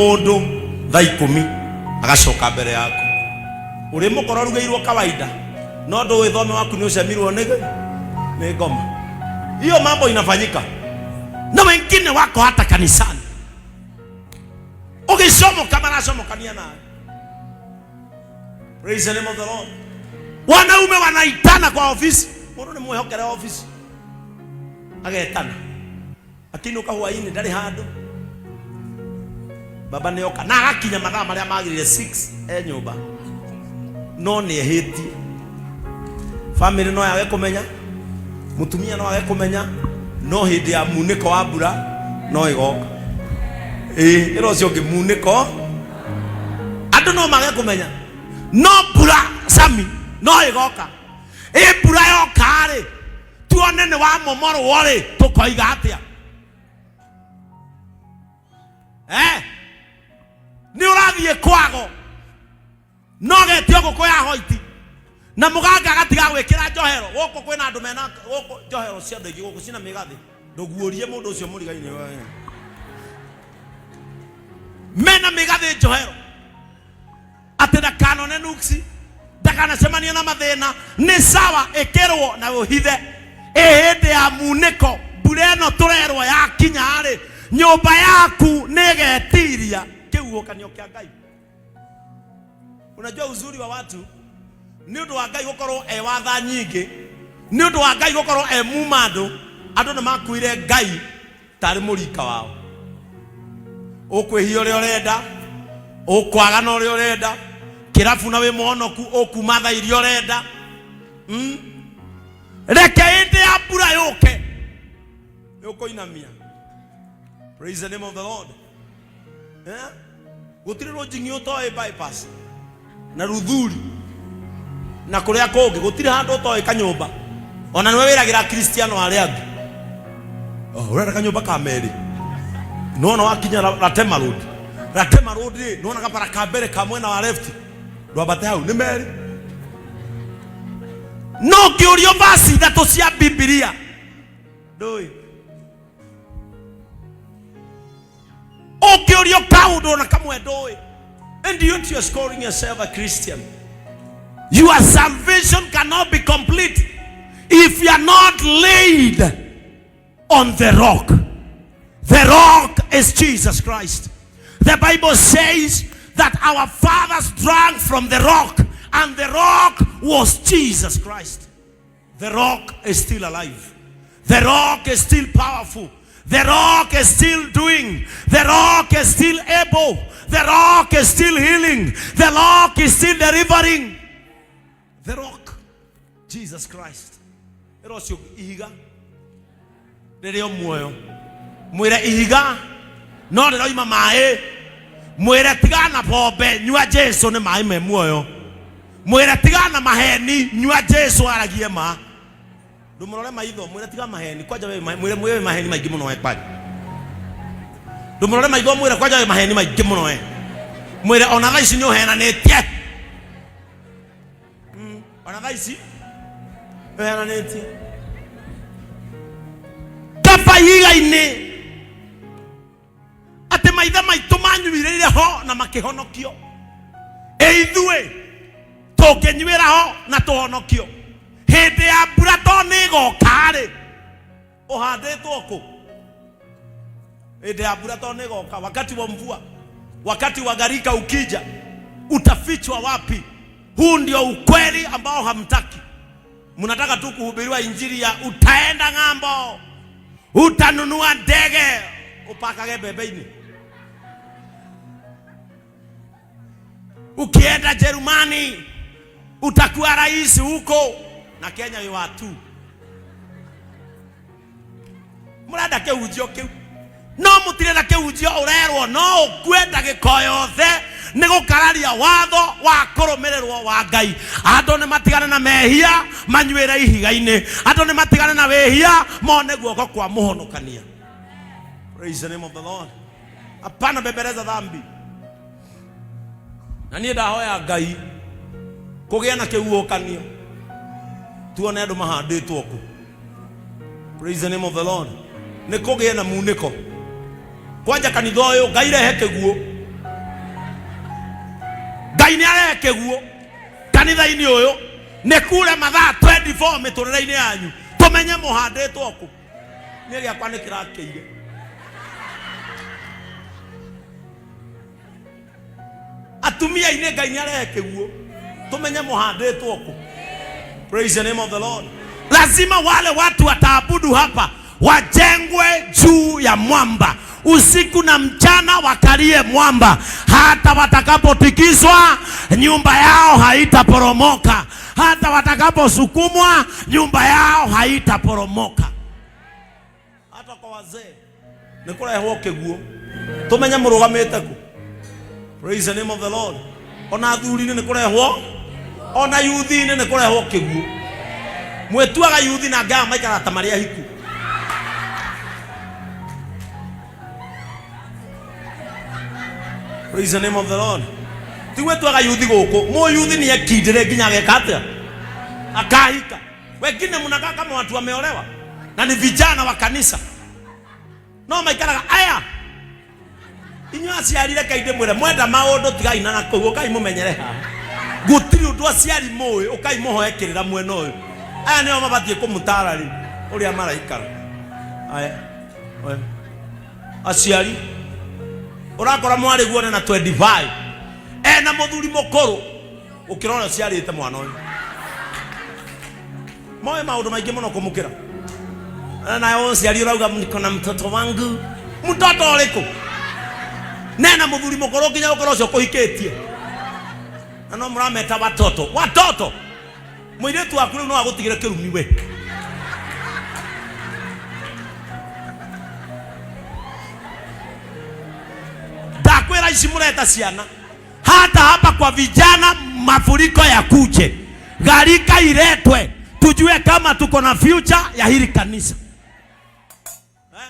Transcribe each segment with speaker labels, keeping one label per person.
Speaker 1: Mũndũ thaa 10 agacoka mbere yaku ũrĩ mũkora ũrugĩirwo kawaida, no ndũĩ thome waku nĩ ũcemirwo nĩ ngoma. Hiyo mambo inafanyika na wengine wako hata kanisani, ũgĩcomoka maracomokania nawe. Praise the name of the Lord. Wanaume wanaitana kwa ofisi, mũndũ nĩ mwĩhokere ofisi agetana akiinũka hwainĩ ndarĩ handũ, baba nĩ oka na agakinya mathaa marĩa magĩrĩire 6 e nyũmba, no nĩ ehĩtie. Family no yage kũmenya, mũtumia no age kũmenya, no hĩndĩ ya munĩko wa mbura no ĩgoka. Ĩĩ, ĩra ũcio ũngĩ munĩko. Andũ no mage kũmenya, no mbura cami no ĩgoka. Ĩ mbura yoka-rĩ, tuone nĩ wamomorwo rĩ, tũkoiga atĩa? Eh? Nĩ ũrathiĩ kwago no getio ngũkũ ya hoiti na mũganga agatiga gwĩkĩra njohero. Gũkũ kwĩna andũ mena gũkũ njohero cia andũ aingĩ gũkũ cina mĩgathĩ, ndũguũrie mũndũ ũcio mũrigainĩ mena mĩgathĩ njohero atĩ ndakanone nuksi, ndakanacemanie na mathĩna. Nĩ sawa, ĩkĩrwo na ũhithe. Ĩ hĩndĩ ya munĩko, mbura ĩno tũrerwo yakinya-rĩ, nyũmba yaku nĩ ĩgetiria kĩhuhũkanio kĩa Ngai. Unajua uzuri wa watu, nĩ ũndũ wa Ngai gũkorwo e wa tha nyingĩ, nĩ ũndũ wa Ngai gũkorwo e muma andũ, andũ nĩ makuire Ngai tarĩ mũrika wao. Ũkwĩhia ũrĩa ũrenda, ũkwagana ũrĩa ũrenda, kĩrabu na wĩ mũhonoku, ũkuma tha iria ũrenda. Reke hĩndĩ ya mbura yũke nĩ ũkũinamia. Praise the name of the Lord. Eh? Gũtirĩ rũnjing'i ũtoĩ bypass na Ruthuri na kũrĩa kũngĩ, gũtirĩ handũ ũtoĩ kanyũmba. Ona nĩwe wĩragĩra Kristiano arĩa angĩ, "Oh, ũrenda kanyũmba ka merĩ, nĩwona wakinya Ratema Road, Ratema Road rĩ, nĩwona gabara ka mbere ka mwena wa left, ndwambate hau nĩ merĩ." No ngĩũrio vasi 3 cia Bibilia ndũĩ. Ũngĩũrio kaũndũ ona kamwe ndũĩ. And yet you are calling yourself a Christian. Your salvation cannot be complete if you are not laid on the rock. The rock is Jesus Christ. The Bible says that our fathers drank from the rock, and the rock was Jesus Christ. The rock is still alive. The rock is still powerful. The rock is still doing. The rock is still able. The rock is still healing. The rock is still delivering. The rock, Jesus Christ. Ĩra ũcio ihiga rĩrĩ o muoyo. Mwĩre ihiga no rĩroima maĩ. Mwĩre tigana bombe, nyua Jesu nĩ maĩ me muoyo. Mwĩre tigana maheni, nyua Jesu aragie ma. Ndũmũrore maitho, mwĩre tiga maheni, kwanja we mwĩre mwĩre maheni maingĩ mũno we kwanja. Ndũmũrore maitho, mwĩre kwanja we maheni maingĩ mũno we. Mwĩre ona thaa ici nĩ ũhenanĩtie. Ona thaa ici ũhenanĩtie. Kaba ihiga-inĩ atĩ maithe maitũ manyuirĩire ho na makĩhonokio, ĩ ithuĩ tũngĩnyuĩra ho na tũhonokio hĩndĩ ya mbura to nĩ ĩgoka-rĩ, ũhandĩtwo kũ? Hĩndĩ ya mbura to nĩ ĩgoka, wakati wa mvua, wakati wa gharika ukija, utafichwa wapi? Huu ndio ukweli ambao hamtaki. Mnataka tu kuhubiriwa injili ya utaenda ng'ambo, utanunua ndege, upakage bebe-inĩ. Ukienda Jerumani utakuwa rais huko, na Kenya you are two. Mũrenda kĩhunjio kĩu, no mũtirenda kĩhunjio ũrerwo no ũkue ndagĩka o yothe nĩ gũkararia watho wa kũrũmĩrĩrwo wa Ngai. Andũ nĩ matigane na mehia manyuĩre ihiga-inĩ, andũ nĩ matigane na wĩhia mone guoko kwa mũhonokania. Praise the name of the Lord. Hapana bembeleza dhambi. Na niĩ ndahoya Ngai kũgĩa na kĩhuhũkanio tuone andũ mahandĩtwo kũ. Praise the name of the Lord. Nĩ kũgĩe na munĩko kwanja kanitha ũyũ, Ngai rehe kĩguũ. Ngai nĩ arehe kĩguũ kanitha-inĩ ũyũ, nĩ kure mathaa 24 mĩtũrĩre-inĩ yanyu, tũmenye mũhandĩtwo kũ. Niĩ gĩakwa nĩ kĩrakĩire. Atumia-inĩ Ngai nĩ arehe kĩguũ, tũmenye mũhandĩtwo kũ. Praise the name of the Lord. Lazima wale watu wataabudu hapa wajengwe juu ya mwamba, usiku na mchana wakalie mwamba, hata watakapotikiswa nyumba yao haitaporomoka, hata watakaposukumwa nyumba yao haitaporomoka. Hata kwa wazee nĩ kũrehwo kĩguũ, tũmenye mũrũgamĩte kũ. Praise the name of the Lord. Ona athuri-inĩ nĩ kũrehwo, ona yuthi-inĩ nĩ kũrehwo kĩguũ. Mwĩtuaga yuthi na angĩ aya maikaraga ta marĩ ahiku. Praise the name of the Lord. Ti gwĩtuaga yuthi gũkũ, mũyuthi nĩ ekindĩre nginya ageka atĩa? Akahika. Wengine mnakaa kama watu wameolewa na ni vijana wa kanisa, no maikaraga aya. Inyuĩ aciari reke ndĩmwĩre, mwenda maũndũ tigai na nakũu, ũkai mũmenyere haha. Gũtirĩ ũndũ aciari mũĩ, ũkai mũhoe kĩrĩra mwena ũyũ. Aya nĩo mabatiĩ kũmũtaara rĩu ũrĩa maraikara. Aya, oya. Aciari, ũrakora mwarĩ guone na 25 ena mũthuri mũkũrũ gũkĩra ũrĩa ũciarĩte mwana ũyũ. Moĩ maũndũ maingĩ mũno kũmũkĩra. Naye mũciari ũrauga niko na mtoto wangu. Mtoto ũrĩkũ? Nena mũthuri mũkũrũ nginya gũkĩra ũcio ũkũhikĩtie. Na no mũrameta watoto. Watoto! Mũirĩtu waku rĩu no agũtigĩre kĩrumi we. Ndakwĩra ici mũreta ciana. Hata hapa kwa vijana mafuriko ya kuje, gharika iletwe, tujue kama tuko na future ya hili kanisa. Eh?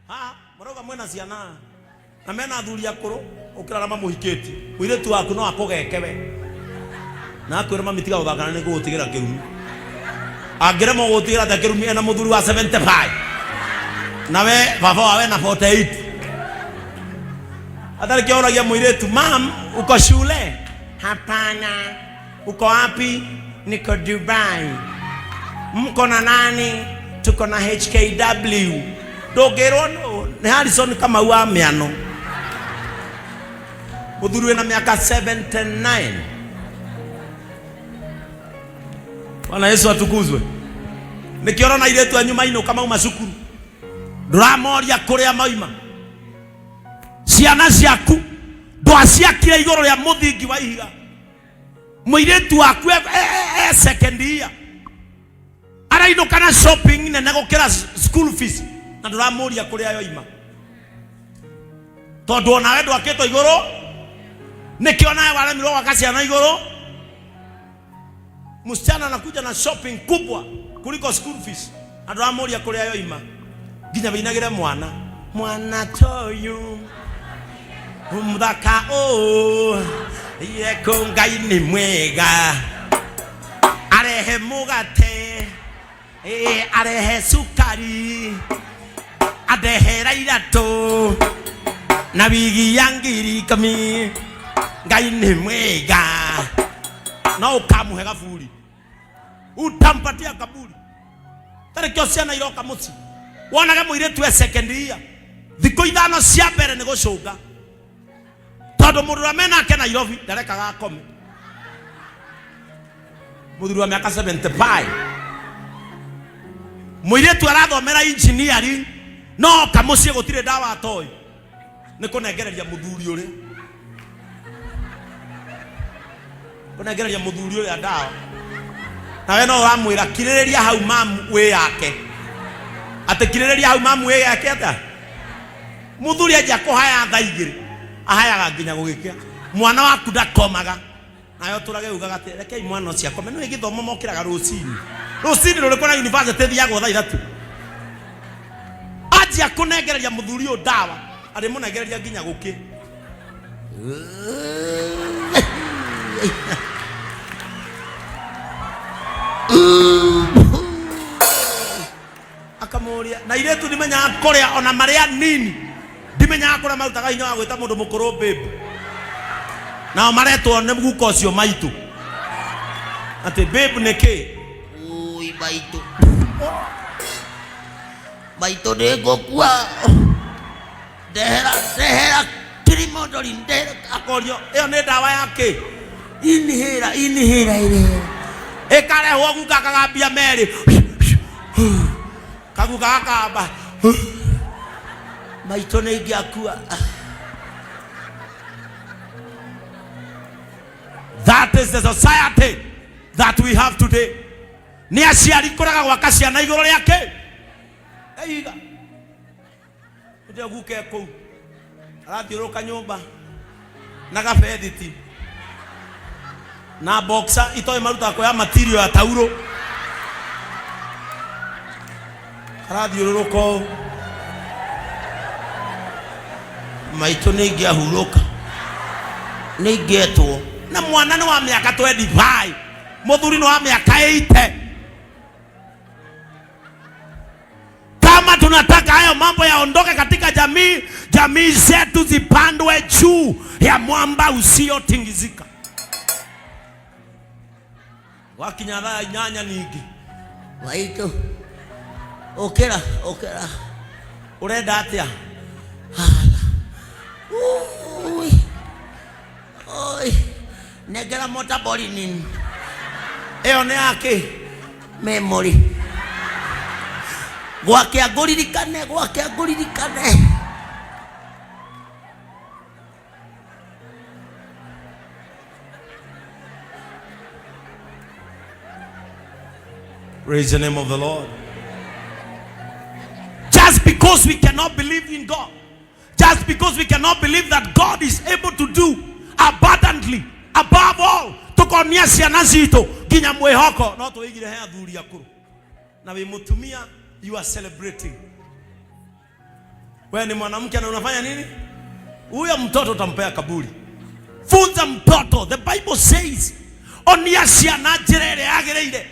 Speaker 1: Ha, mũrauga mwĩna ciana na mena athuri akũrũ ũkĩra arĩa mamũhikĩtie. Mũirĩtu waku no akũgeke we na akwĩra mami tiga gũthakana nĩ ngũgũtigĩra kĩrumi. Angĩremwo gũgũtigĩra ta kĩrumi ena mũthuri wa 75 na we baba wawe na 48. Atarĩ kĩoragia mũirĩtu, mam, uko shule? Hapana. Uko wapi? Niko Dubai. Mko na nani? Tuko na HKW. Ndũngĩrwo nũ nĩ Harrison Kamau wa mĩano. Mũthuri wĩna mĩaka 79. Bwana Yesu atukuzwe. Nĩkĩo ũrona airĩtu anyu mainũka mauma cukuru, ndũramoria kũrĩa mauma. Ciana ciaku ndwaciakire igũrũ rĩa mũthingi wa ihiga. Mũirĩtu waku e second year arainũka na shopping nene gũkĩra school fees na ndũramũria kũrĩa yoima, tondũ onawe ndwakĩtwo igũrũ. Nĩkĩo nawe waremirwo gwaka ciana igũrũ. Msichana anakuja na shopping kubwa kuliko school fees na ndũramũria kũrĩa yoima. Nginya wĩinagĩre mwana, mwana toyu mũthaka ũũ yeko Ngai nĩ mwega, arehe mũgate, arehe cukari, andehera iratũ na wigi ya 10,000. Ngai nĩ mwega. No ũkamũhe gaburi, utampatia kaburi. Tarĩ kĩo ciana iroka mũciĩ, wonage mũirĩtu e second year, thikũ 5 cia mbere nĩ gũcũnga, tondũ mũndũ ũrĩa menake Nairobi ndarekaga akome. Mũthuri wa mĩaka 75, mũirĩtu arathomera engineering, no oka mũciĩ gũtirĩ ndawa atoĩ, nĩ kũnengereria mũthuri ũrĩa, kũnengereria mũthuri ũrĩa ndawa. Nawe no ũramwĩra kirĩrĩria hau mamu wĩ yake, atĩ kirĩrĩria hau mamu wĩ yake atĩa? Mũthuri anjia kũhaya thaa 2, ahayaga nginya gũgĩkĩa. Mwana waku ndakomaga, nawe ũtũrage ugaga atĩ rekei mwana ũcio akome. Nĩ gĩthomo mokĩraga rũcinĩ, rũcinĩ rũrĩkũ na university ĩthiagwo thaa 3. Anjia kũnengereria mũthuri ũyũ ndawa, arĩmũnengereria nginya gũkĩ. Akamũria na irĩtu ndimenyaga kũrĩa ona marĩa nini, ndimenyaga kũrĩa marutaga hinya wa gwĩta mũndũ mũkũrũ babe. Nao maretwo nĩ guka ũcio maitũ. Atĩ babe nĩ kĩ?
Speaker 2: Ui maitũ. Maitũ nĩ ngũkua. Ndehera ndehera kirimondori ndehera.
Speaker 1: Akorio ĩyo nĩ ndawa ya kĩ?
Speaker 2: Inhĩra inhĩra inhĩra.
Speaker 1: Ĩkarehwo guka akagambia merĩ. Kaguka gakamba.
Speaker 2: Maitũ nĩ ingĩakua.
Speaker 1: That is the society that we have today. Nĩ aciari kũrega gwaka ciana igũrũ rĩa kĩ? Ihiga. Ndio guka e kũu arathiũrũrũka nyũmba na gabethiti na boxer itoĩ marutaga kuoya material ya taurũ arathiũrũrũka ũũ.
Speaker 2: Maitũ nĩ ingĩahurũka nĩ ingĩetwo.
Speaker 1: Na mwana nĩ wa mĩaka 25, mũthuri nĩ wa mĩaka 80. Kama tunataka hayo mambo yaondoke katika jamii, jamii zetu zipandwe juu ya mwamba usiotingizika. Wakinya thaa 8 ningĩ.
Speaker 2: Maitũ ũkĩra ũkĩra.
Speaker 1: Ũrenda atĩa?
Speaker 2: Ui. Oi. Nengera motabolinin.
Speaker 1: Ĩyo nĩ yakĩ?
Speaker 2: Memory. Gwakĩa ngũririkane, gwakĩa ngũririkane.
Speaker 1: Praise the name of the Lord. Just because we cannot believe in God, just because we cannot believe that God is able to do abundantly above all, tukonia ciana citũ nginya mwĩhoko no tũigire he athuri akũrũ. Na wĩ mũtumia, you are celebrating. Wewe ni mwanamke na unafanya nini? Huyo mtoto utampea kaburi. Funza mtoto. The Bible says, onia ciana njĩra ĩrĩa yagĩrĩire.